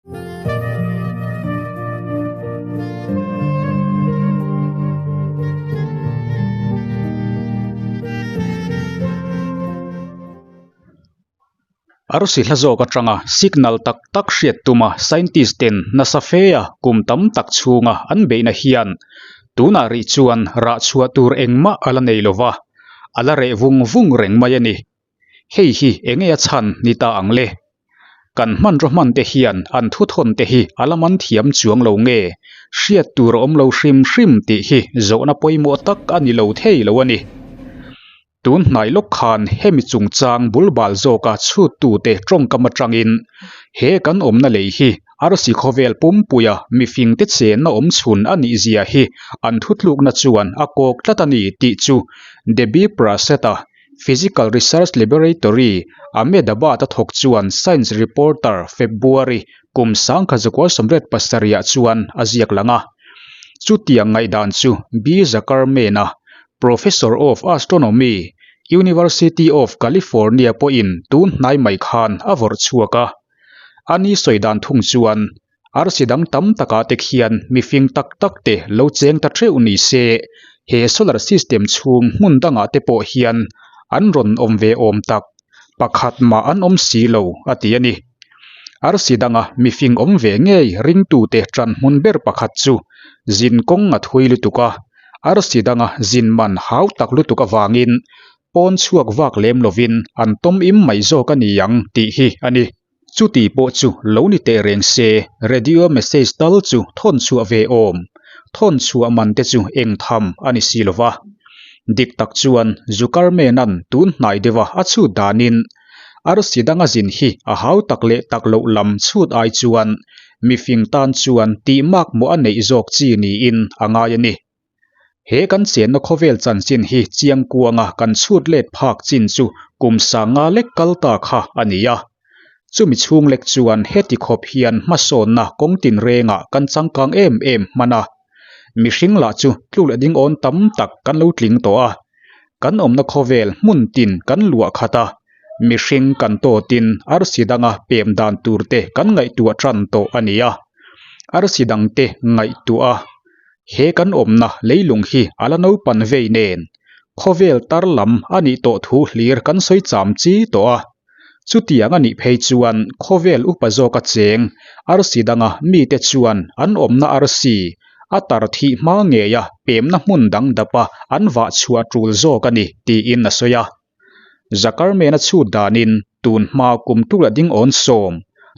Arsi hla zawk atanga signal tak tak hriat tuma scientist ten nasa fea kum tam tak chhunga an beihna hian tunah rih chuan rah chhuah tur engmah a la nei lova, a la reh vung vung reng mai a ni. Hei hi enge a chhan ni ta ang le? Kan hmanraw hman te hian an thuthawn te hi a la man thiam chuang lo nge? Hriat tur a awm lo hrim hrim tih hi zawhna pawimawh tak a ni lo thei lo a ni. Tun hnai lawk khan hemi chungchang bulbal zawka chhuttute tawngkam atangin he kan awmna lei hi arsi khawvel pumpuia mifingte chenna awm chhun a nih zia hi an thutlukna chuan a kawk tlat a ni tih chu Debi Prasad-a Physical Research Laboratory, Ahmedabad-a thawk chuan Science Reporter February kum 1987 ah chuan a ziak lang a. Chutiang ngaihdan chu B. Zuckerman-a Professor of Astronomy, University of California pawhin tun hnai mai khan a vawrh chhuak a. A ni sawi dan thung chuan arsi dang tam takah te khian mifing tak tak te lo cheng ta theuh ni se, he solar system chhung hmun dangah te pawh hian an rawn awm ve awm tak pakhat mah an awm si lo a ti a ni. Arsi danga mifing awm ve ngei ringtute tan hmun ber pakhat chu zin kawng a thui lutuk a. Arsi danga zin man hau tak lutuk avangin pawn chhuak vak lem lovin an tawm im mai zawk a ni ang tih hi a ni. Chuti pawh chu lo ni teh reng se, radio message tal chu thawn chhuah ve awm. Thawn chhuah man te chu eng tham a ni si lova. Dik tak chuan Zuckerman-a'n tun hnai deuha a chhut danin arsi danga zin hi a hau tak leh tak loh lam chhut ai chuan mifing tan chuan tih makmawh a neih zawk chi niin a ngai a ni. He kan chenna khawvel chanchin hi chiang kuanga kan chhut let phak chin chu kum sanga lek kal ta kha a ni a. Chumi chhung lek chuan heti khawp hian hmasawnna kawng tinrengah kan changkang em em hman a. Mihring lah chu tluk leh ding awn tam tak kan lo tling tawh a. Kan awmna khawvel hmun tin kan luah khat a. Mihring kan tawtin arsi danga pem dan tur te kan ngaihtuah tan tawh a ni a. Arsi dangte ngaihtuah a. He kan awmna leilung hi a la naupan vei nen khawvel tar lam a nih tawh thu hlir kan sawi cham chi tawh a. Chutiang a nih phei chuan khawvel upa zawka cheng arsi danga mite chuan an awmna arsi a tar thih hma ngeia pemna hmun dang dapa an vah chhuah tul zawk a ni tiin a sawi a. Zuckerman-a chhut danin tun hma kum tuk leh ding awn sawm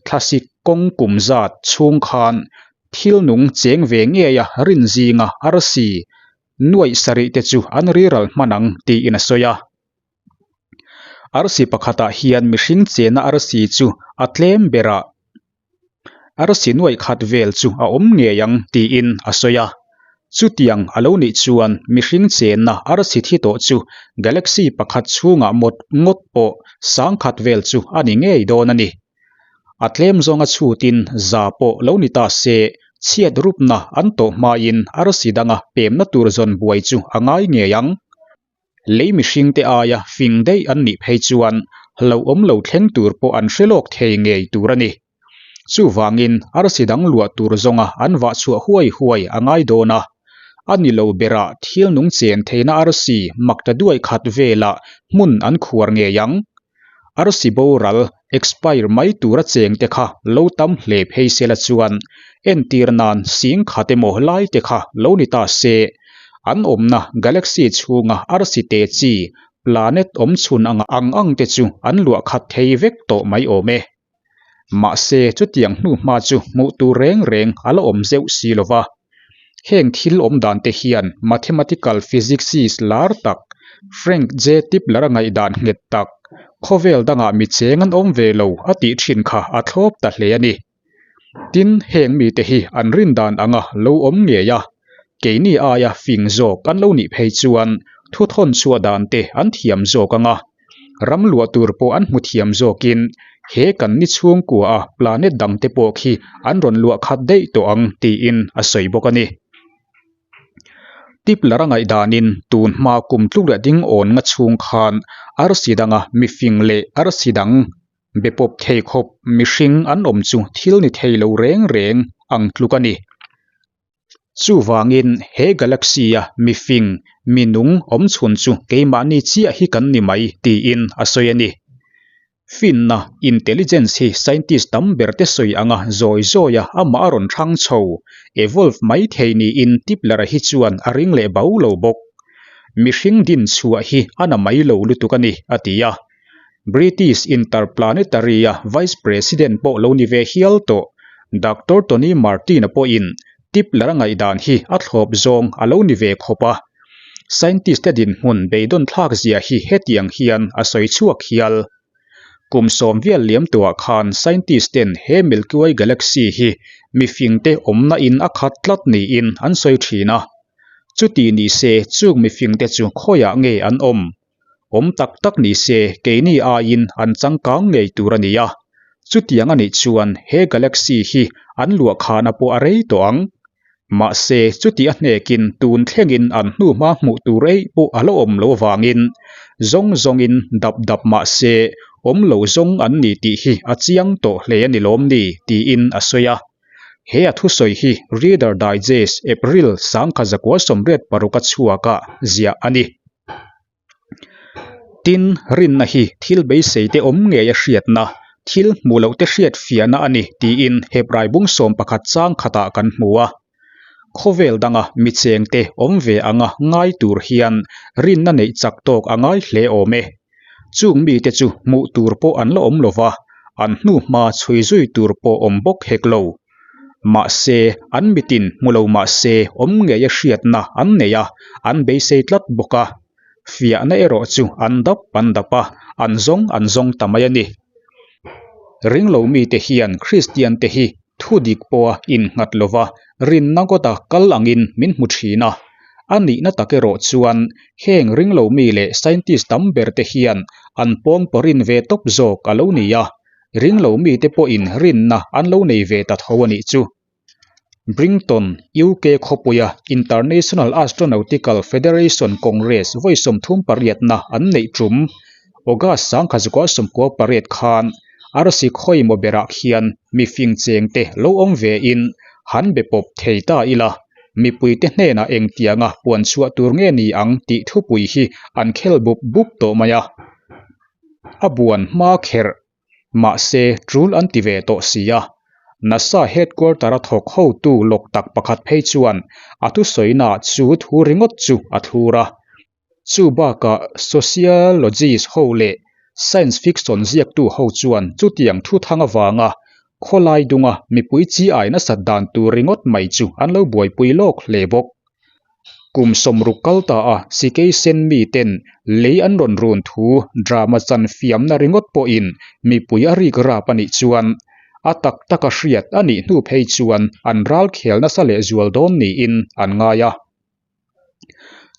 thlasik kawng kum zat chhung khan thil nung cheng ve ngeia rin zinga arsi nuaih sarih te chu an riral hman ang tiin a sawi a. Arsi pakhatah hian mihring chena arsi chu a tlem berah arsi nuaih khat vel chu a awm ngei ang tiin a sawi a. Chutiang a lo nih chuan mihring chenna arsi thi tawh chu galaxy pakhat chhungah mawt ngawt pawh sangkhat vel chu a ni ngei dawn a ni. A tlem zawnga chhutin za pawh lo ni ta se, chhiat rupna an tawh hmain arsi danga pemna tur zawn buai chu a ngai ngei ang. Lei mihringte aia fing daih an nih phei chuan hlauhawm lo thleng tur pawh an hre lawk thei ngei tur a ni. Chuvangin arsi dang luah tur zawnga an vah chhuah huai huai a ngai dawn a. A ni lo berah thil nung chen theihna arsi mak ta duai khat velah hmun an khuar ngei ang. Arsi boral, expire, mai tura cheng te kha lo tam hle phei sela chuan entir nan sing khat emaw lai te kha lo ni ta se. An awmna galaxy chhunga arsi te chi, planet awm chhun anga ang ang te chu an luah khat thei vek tawh mai awm e. Mahse chutiang hnu hma chu hmuh tur reng reng a la awm zeuh si lo va. Heng thil awm dan te hian mathematical physicist lar tak Frank J. Tipler a ngaihdan nghet tak, khawvel dangah mi cheng an awm ve lo a tih thin kha a thlawp ta hle a ni. Tin, heng mite hi an rin dan anga lo awm ngei a, keini aia fing zawk an lo nih phei chuan thuthawn chhuah dan te an thiam zawk anga ram luah tur pawh an hmu thiam zawkin he kan ni chhungkua a planet dang te pawh khi an rawn luah khat daih tawh ang tiin a sawi bawk a ni. Tipler a ngaihdanin tun hma kum tluk leh ding awn nga chhung khan arsi danga mifing leh arsi dang. Be pawp thei khawp mihring an awm chu thil ni thei lo reng reng ang tluk a ni. Chuvangin he galaxy-a mifing, mi nung awm chhun chu keimahni chiah hi kan ni mai tiin a sawi a ni. Finna, intelligence, hi scientist tam berte sawi anga zawi zawia amah a rawn hrang chho, evolve, mai thei niin Tipler-a hi chuan a ring leh bau lo bawk. Mihring din chhuah hi a na mai lo lutuk a ni, a ti a. British Interplanetary-a Vice President pawh lo ni ve hial tawh Doctor Tony Martin-a pawhin Tipler-a ngaihdan hi a thlawp zawng a lo ni ve khawp a. Scientist-te dinhmun beidawn thlak zia hi hetiang hian a sawi chhuak hial. Kum sawm vial liam tuah khan scientist-ten he Milky Way galaxy hi mifingte awmna in a khat tlat niin an sawi thin a. Chuti ni se chung mifingte chu khawiah nge an awm? Awm tak tak ni se keini aiin an changkang ngei tur a ni a. Chutiang a nih chuan he galaxy hi an luahkhana pawh a rei tawh ang. Mahse chuti a hnekin tun thlengin an hnuhma hmuh tur eih pawh a la awm lo avangin zawng zawngin dap dap mahse awm lo zawng an ni tih hi a chiang tawh hle a ni lawm ni tiin a sawi a. He a thusawi hi Reader Digest April 1986 a chhuakah ziah a ni. Tin, rinna hi thil beisei te awm ngei a hriatna, thil hmuh loh te hriat fiahna a ni tiin Hebrai bung 11 chang khatah kan hmu a. Khawvel danga mi chengte awm ve anga ngai tur hian rinna neih chak tawk a ngai hle awm e. Chung mite chu hmuh tur pawh an la awm lo va, an hnuhma chhui zui tur pawh awm bawk hek lo. Mahse, an mitin hmu lo mahse awm ngei a hriatna an nei a, an beisei tlat bawk a. Fiahna erawh chu an dap an dap a, an zawng an zawng ta mai a ni. Ringlo mite hian Kristian te hi thu dik pawha innghat lova rinna ngawta kal angin min hmu thin a. A nihna tak erawh chuan heng ringlo mi leh scientist tam ber te hian an pawnpawrin ve tawp zawk a lo ni a. Ringlo mite pawhin rinna an lo nei ve ta tho a nih chu. Brington, UK khawpuia International Astronautical Federation Congress vawi 30 pariatna an neih tum August 1998 khan arsi khawimaw berah khian mifing chengte lo awm vein han be pawp thei ta ila, mipuite hnenah engtianga puan chhuah tur nge ni ang tih thupui hi an khel bup bup tawh mai a. A buan hma kherh, mahse tul an ti ve tawh si a. NASA headquarter a thawk hotu lawk tak pakhat phei chuan a thusawi-naah chu thu ringawt chu a thlur a. Chu bakah sociologist ho leh science fiction ziaktu ho chuan chutiang thu thang avanga khawlai dunga mipui chi ai nasat dan tur ringawt mai chu an lo buaipui lawk hle bawk. Kum 60 kal ta a sikei sen miten lei an rawn run thu drama chan fiamna ringawt pawhin mipui a rik rap a nih chuan a tak taka hriat a nih hnu phei chuan an ral khel nasa lehzual dawn niin an ngai a.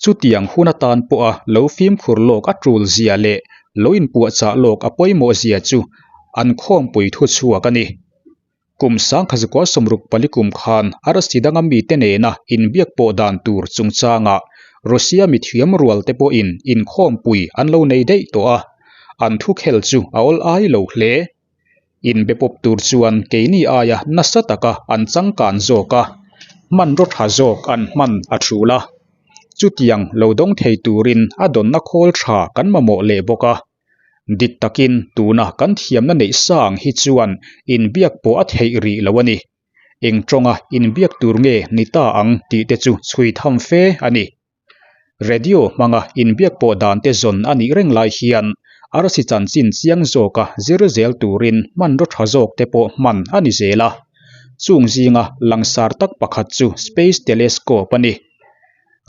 Chutiang hun atan pawha lo fimkhur lawk a tul zia leh lo inpuahchah lawk a pawimawh zia chu an khawmpui thu chhuak a ni. Kum 1964 kum khan arsi danga mite nena inbiak pawh dan tur chungchangah Russia mithiam rual te pawhin inkhawmpui an lo nei daih tawh a, an thukhel chu a awl ai lo hle. Inbe pawp tur chuan keini aia nasa taka an changkan zawk a, hmanraw tha zawk an hman a tul a. Chutiang lo dawng thei turin a dawnna khawl tha kan mamawh leh bawk a. Dik takin tuna kan thiamna neih sa ang hi chuan inbiak pawh a theih rih lo a ni. Eng tawnga inbiak tur nge ni ta ang tih te chu chhui tham fe a ni. Radio hmanga inbiak pawh dan te zawn a nih reng lai hian arsi chanchin chiang zawka zir zel turin hmanraw tha zawk te pawh hman a ni zel a. Chung zinga langsar tak pakhat chu Space Telescope a ni.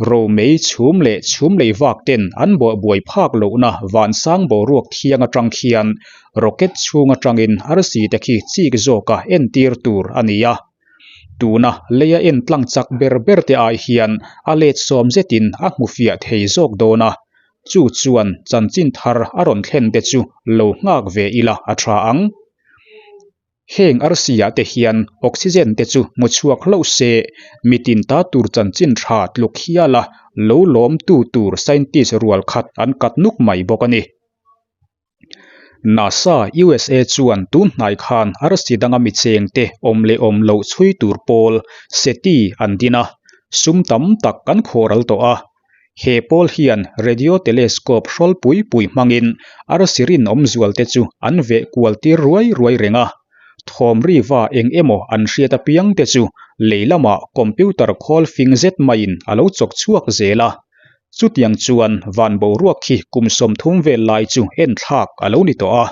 Romei chhum leh chhum lei vak ten an buah buai phak lohna vansang boruak thiang atang khian rocket chhung atangin arsi te khi chik zawka entir tur a ni a. Tuna leia en tlang chak ber ber te ai hian a let sawm zetin a hmu fiah thei zawk dawn a, chu chuan chanchin thar a rawn thlen te chu lo nghak ve ila a tha ang. Heng arsi-ah te hian oxygen te chu hmu chhuak hlauh se, mitin ta tur chanchin tha tluk hiala lo lawmtu tur scientist rual khat an kat nuk mai bawk a ni. NASA, USA chuan tun hnai khan arsi danga mi chengte awm leh awm loh chhui tur pawl, SETI, an din a, sum tam tak an khawhral tawh a. He pawl hian radio telescope hrawl pui pui hmangin arsi rinawm zualte chu an veh kual tir ruai ruai reng a. Thawm riva eng emaw an hriat apiang te chu lei lamah computer khawl fing zet maiin a lo chawk chhuak zel a. Chutiang chuan van boruak khi kum 30 vel lai chu enthlak a lo ni tawh a.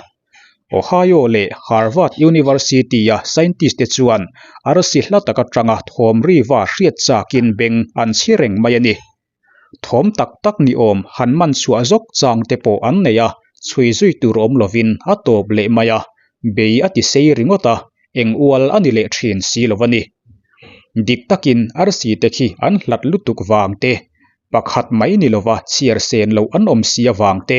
Ohio leh Harvard University-a scientist te chuan arsi hla tak atanga thawm riva hriat chakin beng an chhi reng mai a ni. Thawm tak tak ni awm han man chhuah zawk chang te pawh an nei a, chhui zui tur awm lovin a tawp leh mai a, bei a ti sei ringawt a, eng ual a ni leh thin si lo a ni. Dik takin arsi te khi an hlat lutuk vang te, pakhat mai ni lova chhiar sen loh an awm si avang te,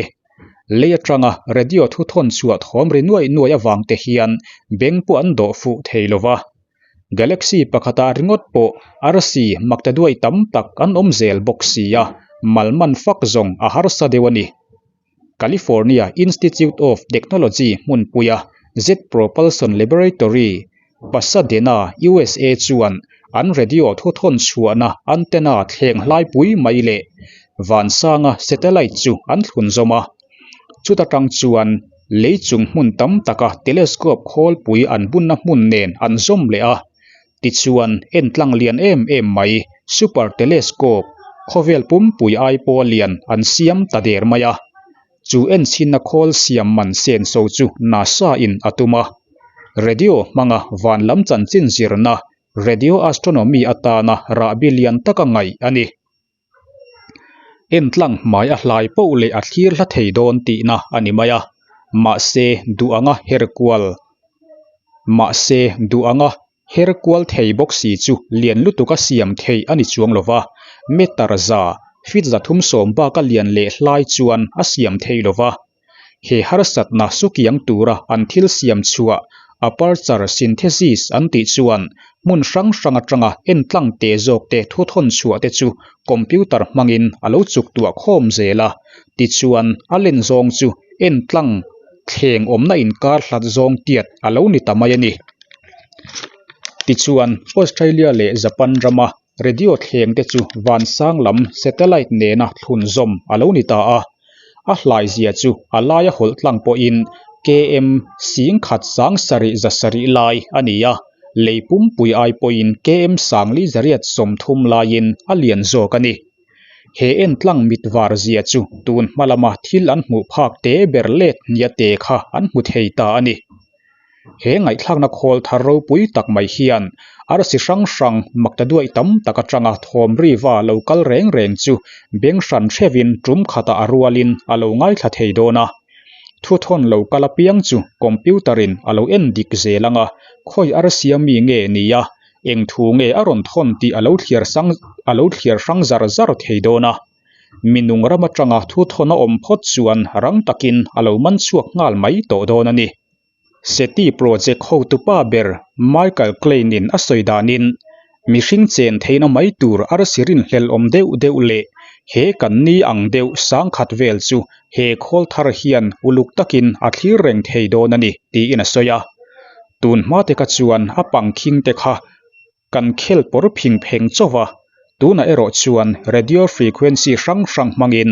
lei atanga radio thu thawn chhuah thawm ri nuaih nuaih avang te hian beng pawh an dawh fuh thei lova. Galaxy pakhatah ringawt pawh arsi makta duai tam tak an awm zel bawk si a, mal man fak zawng a harsa deuh a ni. California Institute of Technology hmunpuia Jet Propulsion Laboratory, Pasadena, USA chuan an radio thuthawn chhuahna antenna thleng hlaipui mai leh vansanga satellite chu an thlun zawm a. Chuta tang chuan lei chung hmun tam taka telescope khawlpui an bunna hmun nen an zawm leh a. Tichuan, entlang lian em em mai, super telescope, khawvel pumpui ai pawha lian an siam ta der mai a. Chu enchhinna khawl siam man senso chu NASA in a tum a. Radio hmanga van lam chanchin zirna, radio astronomy, atana rahbi lian taka ngaih a ni. Entlang hmai a hlai poh leh a thlir hla thei dawn tihna a ni mai a, mahse duh anga her kual mahse duh anga her kual thei bawk si chu lian lutuk a siam theih a ni chuang lo va, meter za feet 310 baka lian leh hlai chuan a siam thei lo va. He harsatna sukiang tura an thil siam chhuah aperture synthesis an tih chuan hmun hrang hrang atanga entlang te zawk te thu thawn chhuah te chu computer hmangin a lo chuk tuah khawm zel a, tichuan a len zawng chu entlang thleng awmna inkar hlat zawng tiat a lo ni ta mai a ni. Tichuan Australia leh Japan rama Radio thleng te chu vansang lam satellite nena thlun zawm a lo ni ta a, a hlai zia chu a laia hawlh tlang pawhin km 1770 lai a ni a, lei pumpui ai pawhin km 430 laiin a lian zawk a ni. He entlang mit var zia chu tun hma lama thil an hmuh phak te ber let nia te kha an hmu thei ta a ni. He ngaihthlakna khawl thar ropui tak mai hian arsi hrang hrang makta duaih tam tak atanga thawm riva lo kal reng reng chu beng hran hrevin tum khatah a rualin a lo ngaithla thei dawn a. Thuthawn lo kal apiang chu computer in a lo en dik zel anga khawi arsia mi nge ni a, eng thu nge a rawn thawn tih a lo thliar sang a lo thliar hrang zar zar thei dawn a. Mi nung ram atanga thuthawn a awm phawt chuan rang takin a lo man chhuak nghal mai tawh dawn a ni. SETI project hotupa ber Michael Klein-in a sawi danin, mihring chen theihna mai tur arsi rinhlelh awm deuh deuh leh he kan ni ang deuh sangkhat vel chu he khawl thar hian uluk takin a thlir reng thei dawn a ni, tiin a sawi a. Tun hma te kha chuan a pangkhing te kha Kan khel pawr phing pheng chauh a, tunah erawh chuan radio frequency hrang hrang hmangin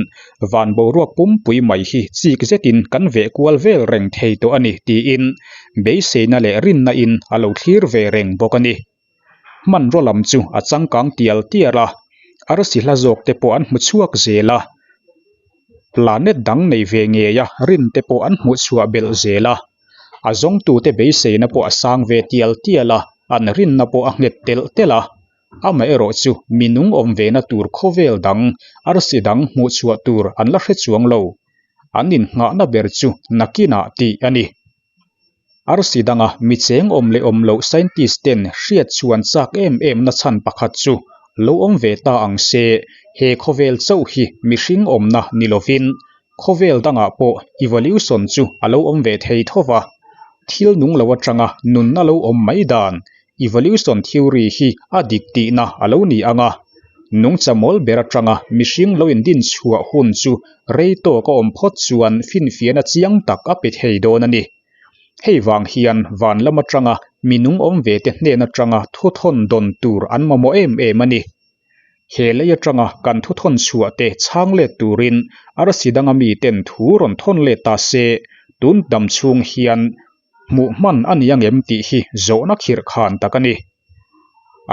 van boruak pumpui mai hi chik zetin kan veh kual vel reng thei tawh a ni tiin beiseina leh rinna in a lo thlir ve reng bawk a ni. Hmanraw lam chu a changkang tial tial a, arsi hla zawk te pawh an hmu chhuak zel a, planet dang nei ve ngeia rin te pawh an hmuh chhuah belh zel a. A zawngtute beiseina pawh a sang ve tial tial a, an rinna pawh a nghet telh telh a. Amaherawh chu mi nung awm vena tur khawvel dang, arsi dang hmuh chhuah tur an la hre chuang lo. An innghahna ber chu nakinah tih a ni. Arsi danga mi cheng awm leh awm loh scientist ten hriat chhuan chak em em na chhan pakhat chu lo awm ve ta ang se, he khawvel chauh hi mihring awmna ni lovin Khawvel dangah pawh evolution chu a lo awm ve thei tho va, thil nung lo atanga nunna lo awm mai dan evolution theory hi a dik tihna a lo ni ang a. Nungcha mawl ber atanga mihring lo indin chhuah hun chu rei tawk a awm phawt chuan finfiahna chiang tak a pe thei dawn a ni. Hei vang hian van lam atanga minung awm ve te hnen atanga thuthawn dawn tur an mamawh em em a ni. He lei atanga kan thuthawn chhuah te chhang let turin arsi danga miten thu rawn thawn let ta se, tun dam chhung hian hmuh hman a ni angem tih hi zawhna khirh khan tak a ni.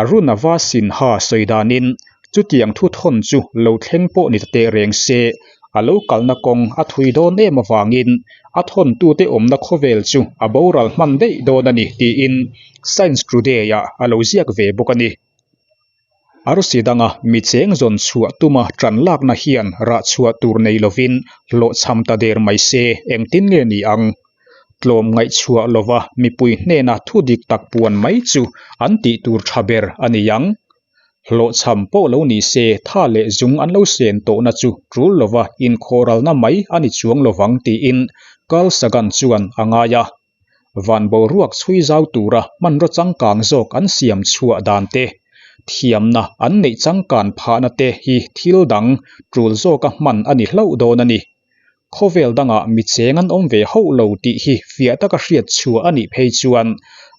Arunava Sinha sawi danin chutiang thuthawn chu lo thleng pawh ni ta teh reng se, a lo kalna kawng a thui dawn em avangin a thawntute awmna khawvel chu a boral hman daih dawn a ni tiin Science Today-ah a lo ziak ve bawk a ni. Arsi danga mi cheng zawn chhuah tuma ṭan lakna hian rah chhuah tur nei lovin hlawhchham ta der mai se engtin nge ni ang? Tlawm ngaihchhuah lova mipui hnena thu dik tak puan mai chu an tih tur ṭha ber a ni ang. Hlawhchham pawh lo ni se tha leh zung an lo sen tawhna chu ṭul lova inkhawhralna mai a ni chuang lovang tiin Carl Sagan chuan a ngai a. Van boruak chhui zau tura hmanraw changkang zawk an siam chhuah dan te, thiamna an neih changkan phahna te hi thil dang tul zawka hman a ni hlauh dawn a ni. Khawvel dangah mi cheng an awm ve hauh lo tih hi fiah taka hriat chhuah a nih phei chuan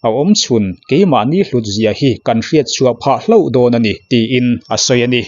a awm chhun keimahni hlutzia hi kan hriat chhuah phah hlauh dawn a ni tiin a sawi a ni.